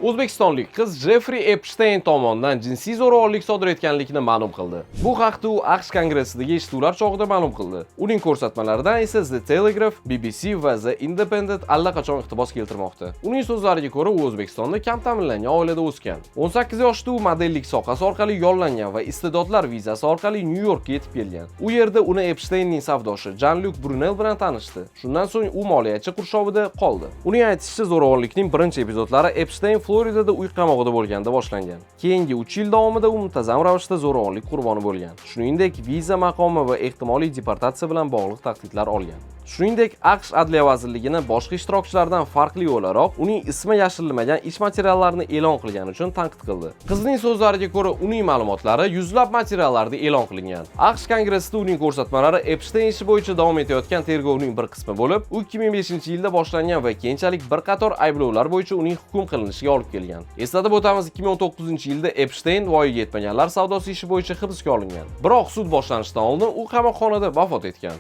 O'zbekistonlik qiz Jeffri Epstein tomonidan jinsiy zo'ravonlik sodir etganligini ma'lum qildi. Bu haqda u AQSh Kongressidagi eshituvlar chog'ida ma'lum qildi. Uning ko'rsatmalaridan esa The Telegraph, BBC va The Independent allaqachon iqtibos keltirmoqda. Uning so'zlariga ko'ra, u O'zbekistonda kam ta'minlangan oilada o'sgan. 18 yoshida u modellik sohasi orqali yollangan va iste'dodlar vizasi orqali Nyu-Yorkka yetib kelgan. U yerda uni Epsteinning safdoshi Jan-Lyuk Brunel bilan tanishdi. Shundan so'ng u moliyachi qurshovida qoldi. Uning aytishicha, zo'ravonlikning birinchi epizodlari Epstein Floridada uy qamog'ida bo'lganda boshlangan. Keyingi 3 yil davomida u muntazam ravishda zo'ravonlik qurboni bo'lgan. Shuningdek, viza maqomi va ehtimoliy deportatsiya bilan bog'liq tahdidlar olgan. Shuningdek, AQSh Adliya vazirligini boshqa ishtirokchilardan farqli o'laroq uning ismi yashirilmagan ish materiallarini e'lon qilgani uchun tanqid qildi. Qizning so'zlariga ko'ra, uning ma'lumotlari yuzlab materiallarda e'lon qilingan. AQSh Kongressida uning ko'rsatmalari Epstein ishi bo'yicha davom etayotgan tergovning bir qismi bo'lib, u 2005-yilda boshlangan va keyinchalik bir qator ayblovlar bo'yicha uning hukm qilinishiga olib kelgan. Eslatib o'tamiz, 2019-yilda Epstein voyaga yetmaganlar savdosi ishi bo'yicha hibsga olingan. Biroq sud boshlanishidan oldin u qamoqxonada vafot etgan.